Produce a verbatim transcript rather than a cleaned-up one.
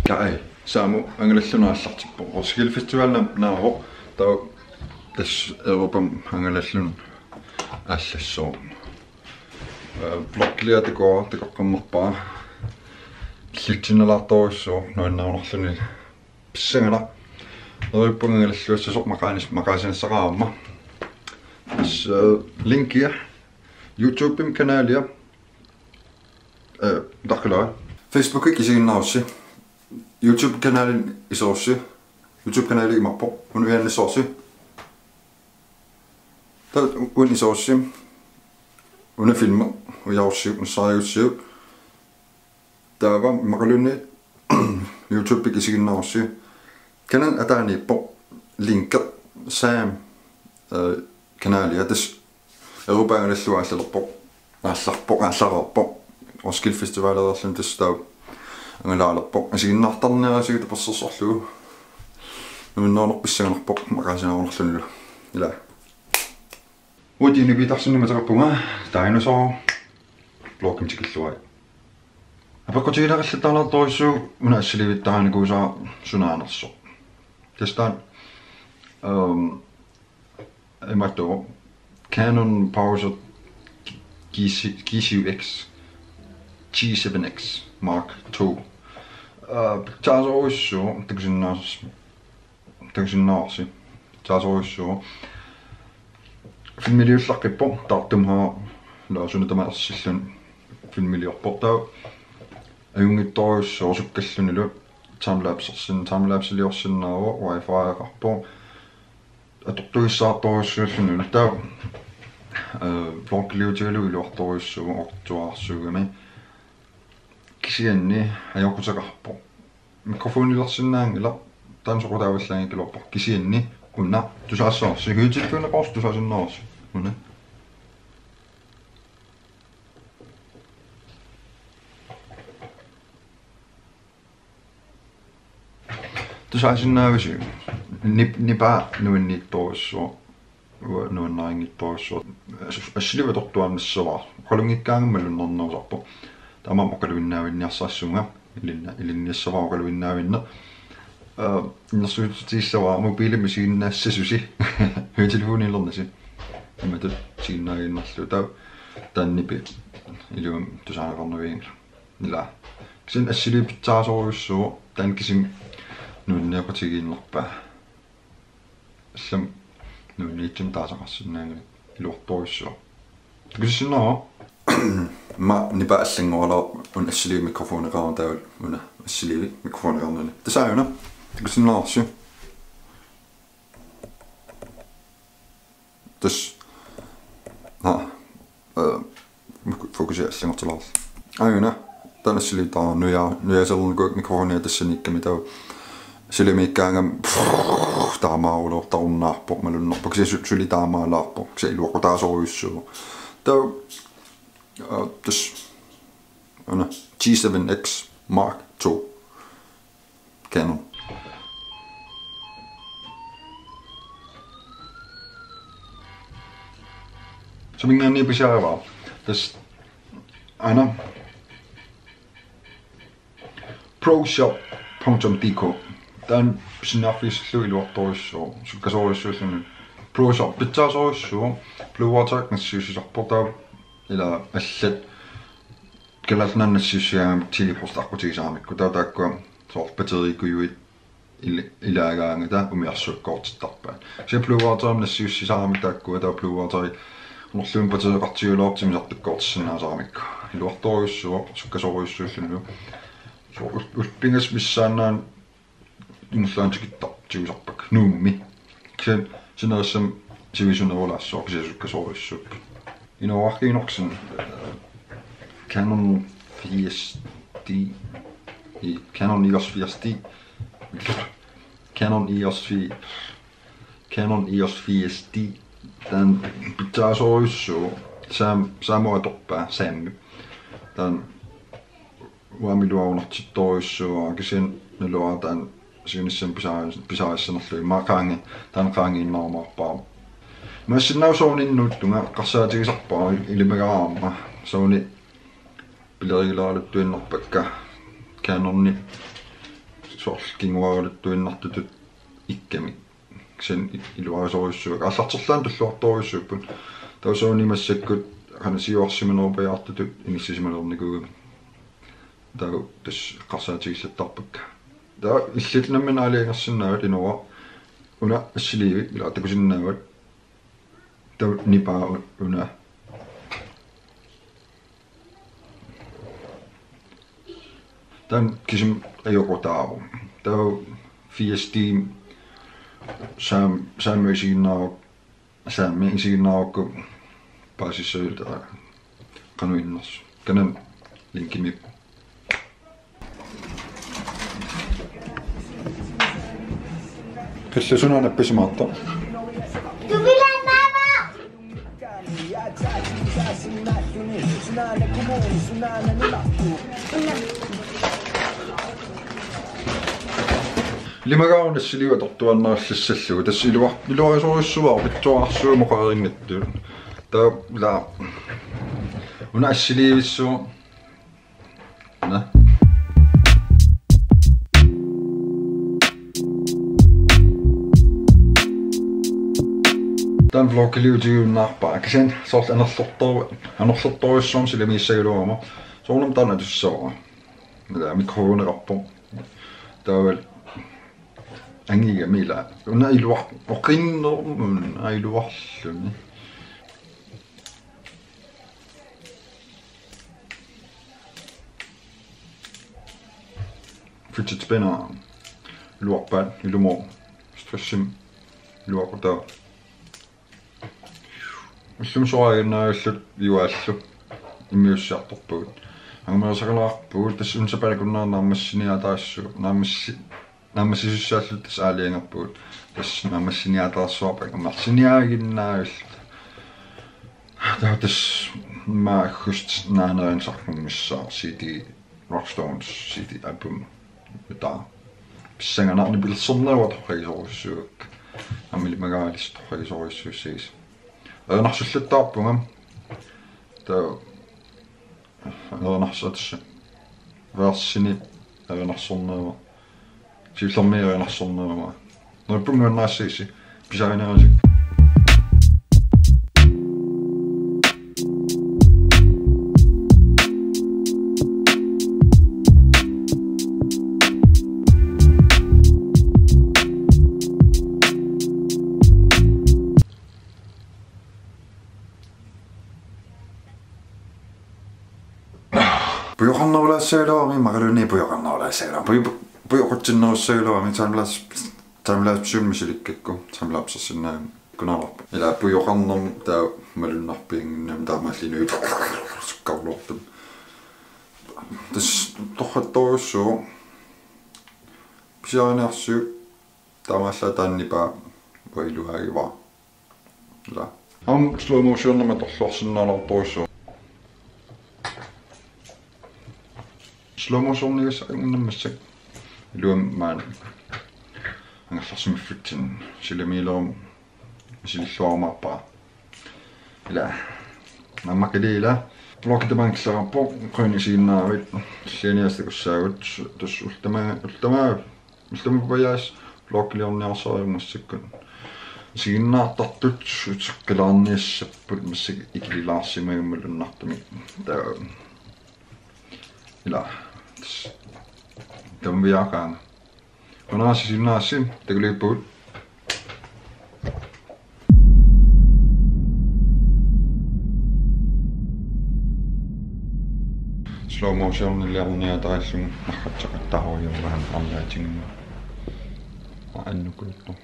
Kai, Samu angalalluni aallartippoq. Roskilde Festivalimi naavoq. Taava tassa Europami angalalluni aallassooq. Vloggiliartukoq takoqqammerpara. Killitsinnalaartorujussuuvoq nuannaarluni. Pissanganaq. Europami angalalluassasoq maqaanis-, maqaasinassaqarama. Tassa linkia. YouTubemi kanalia. Øh, takkula. Facebookimi isiginnaarussi. YouTube kanalimi iserussi. YouTube kanali imaappoq. Unuiannissorsi. Taava uani iserussi. Una filmi. Ujarussi. Ussariussi. Taava immaqaluunniit YouTubemi isiginnaarussi. Kanali ataaniippoq. Linki. Sam. Øh, kanalia. Tassa Europami angalallugu aallalerpoq. Aallarpoq, aallareerpoq. Roskilde Festivalimi tassa taava angalaalerpoq. Isiginnaartarniarisigut tapersersorlugu. Nuannaarnerpassuarnarpoq maqaasinaarnerlunilu. Ila. Uti nipitarsinni mateqarpunga dinosaur bloggimi tikilluarit. Apeqqutigineqallattaartorujussuuvoq una assiliivittaarnikuusara sunaanersoq. Tassa taanna, øhm, imaattoq Canon PowerShot G C, G syv X, G seven X Mark to. Øh, pitsaasorujussuuvoq takusinnaas-, takusinnaavarsi. Pitsaasorujussuuvoq. Filmiliullaqqippoq, taartumhaa, ila suna tamarmi ersilluni filmiliorpoq taava. Ajunngitsorujussuuvoq sukkallunilu timelapsersin-, timelapsiliorsinnaavoq, wifi-qarpoq. Atortugissaartorujussuullunilu taava, øh, vloggiliutigalugu iluartorujussuuvoq ortuaarsuugami. Kisianni ajoquteqarpoq. Mikrofonilersinnaanngilaq, taanna soqutaavallaanngikkaluarpoq. Kisianni una tusaassavassi, høretelefoneqarsi tusaasinnaavassi. Una. Tusaasinnaavisi. Nip-, nipaa nuanniittorujussuuvoq. Uanga nuannarinngitsorujussuuvoq. As-, assiliiviup atortuaannassavara. Oqalunngikkaangama malunnarnerusarpoq. Taamaammat oqaluinnaavinniarsarissavara. Ilinna-, ilinniassavara oqaluinnaavinneq. Øh, innersuussutigissavara mobilimik isiginnaassasusi. Høretelefonilernasi. Imatut isiginnaaginnarlugu taava. Taanna nipi ilumut tusaaneqarnavianngilaq. Ila. Kisianni assiliiviup pitsaasorujussuuvoq, taanna kisimi nuanneeqatigiinnarpaa. Allamik nuanniitsumik taasaqarsinnaanngilaq, iluartorujussuaq. Takusinnaavat? Aamma nipaa allanngoralaa, una assiliivik mikrofoneqarama taavalu una assiliivik mikrofoneqarnani. Tassa aajuna. Takusinnaavarsi. Tassa. Naa. Øh, fokusi allanngortilaarlugu. Aajuna, taanna assiliivik taava nuja-, nujaserlugu mikrofonia tassaniikkami taava. Assiliimiikkaangama, pff, taamaarulortarunnaarpoq, malunnarpoq. Kisianni su-, suli taamaalaarpoq. Kisianni iluaqutaasoriussuuvoq. Taava, øh, tassa. Una, G seven X Mark to. Canon. Suminngaanniit pisiarivara. Tassa aana proshop punktum D K. Taanna pisiniarfigissallugu iluartorujussuuvoq, sukkasoorujussuulluni. ProShop pitsaasorujussuuvoq, Blue Water nassiussisarpoq taava, ila allat Kalaallit Nunaanni nassiussigaangamik ti procent aqqutigisaaramikku, taava taakkua soorlu batterikujuit il-, ilaagaangata umiarsuakkoortittarpaat. Kisianni Blue Waterimi nassiussisaaramik taakkua, taava Blue Wateri unorluunniit battereqartigigaluartumik misartukkoortissinnaasaramikku. Iluartorujussuuvoq, sukkasoorujussuullunilu. Soorlu ul-, ullut pingasut missaannaanni ingerlaannaq tikittarpoq tigusarpakka Nuummi. Kisianni sinerissami sivisunerulaassaaq, kisianni sukkasoorujussuupput. Inoorarkiinorsin, øh, Canon firs D, i-, Canon EOS firs D, Canon EOS firs, Canon EOS firs D, taanna pitsaasorujussuuvoq, Sam-, Samu atorpaa, Sammi. Taanna uanga iluarunartittorujussuuara, kisianni naluara taanna siunissami pisaa-, pisaarissanerlugu, immaqa qaangi-, taanna qaangiinnarumaarpara. Imaassinnaavoq Sonynut nuuttunga eqqarsaatigisarpara, ilimagaara aamma. Sony pilerigileraluttuinnarpakka, Canoni Soorlu kinguaaraluttuinnartutut ikkamik. Kisianni iluarisorujussuuakka. Aallarterlaanut tulluartorujussuupput. Taava soorunami massakkut qanoq siuarsimanerupajaartutut inissisimanernikuugami. Taava tassa eqqarsaatigillattaarpakka. Taava illit nammineq aalajangersinnaavat, Inoora. Una assiliivik, ilaa, takusinnaavat. Taava nipaa u-, una. Taanna kisimi ajoqutaavoq. Taava fire timer saam-, saammi isiginnaaruk-, saammi isiginnaarukku paasissavat, aa, qanoq innersoq. Kanani linkimi. Qillasuna nappisimaartoq. Ilimagaaruna assiliivik atortuaannarallassallugu. Tassa iluar-, iluarisorujussuuara pitsuararsuumoqarinngittu. Taava, ilaa, una assiliivissuaq. Nå. Taanna vlogiliutigiunnaarpara. Kisianni soorlu anorlertor-, anorlertorujussuarmik silamiissagaluarama. Soorunami taanna atussavara. Ilaa, mikrofoneqarpoq. Taavalu angigami, ilaa. Una iluar-, oqinnermun, aa, iluarluni. Fidget spinner. Iluarpaat, ilumut. Stressimik iluaqutaa. Ullumi soraginnaavilluta juaallu immiussiartorpagut. Angumerisaqqaarpugut, tassa una sapaatip akunnera naammassiniaataassuugut, naammassi-, naammassisussaalluta tassa aalajangerpugut. Tassa naammassiniaataassuarput angumerisinniaginnaavilluta. Taava tassa aamma aggustip naanerani saqqummissaaq C D, Rockstones C D album. Taava pissanganaq nipilersorneruvoq torragisorujussuuakka. Aamma ilimagaalissi torragisorujussuussagisi. Erinarsullattaarpunga. Taava erinarsortissa. Versini erinarsorneruvoq. Siullermik erinarsorneruvoq. Neriuppunga nuannaassagisi. Pisarinerusik. Pujoqarnerulaassagaluarami, imaluunniit pujoqarnerulaassagaluarami. Pujo-, pujoqutsinnerussagaluarami, timelapse, timelapse-imik misilikkakku, timelapsersinnaajumaarparput. Ilaa pujoqarnermut taava malunnarpiannginnami taamaalilluni sukkaarluartumik. Tassa torrattorujussuuvoq. Pisarinerusik taamaallaat taanna nipaa uanga iluaagivara. Ilaa. Aamma slow motionimik atorluarsinnaalaartorujussuuvoq. Slow motionigassarinnginnami massakkut. Iluamik maani angerlarsimaffitsinni silamiileruma misililluarumaarpara. Ilaa. Naammakkili ilaa. Vlogi tamaanga killeqarpoq, qujanaq isiginnaaravit. Killiliiniassat takussaagut, tassa ultima, ultima Ultima pajaas vlogiliorniarsarigatta massakkut. Isiginnaartartut uteqqilaarniassapput massakkut ikililaarsimagamik malunnartumik. Taava. Ilaa. Tassa. Tamarmiaaqaanga. Qujanaq isiginnaarassi, takuliippugut. Slow motioniliorniartarallugu narratseqattaarujoorami arlaatigut. Annukuluttu.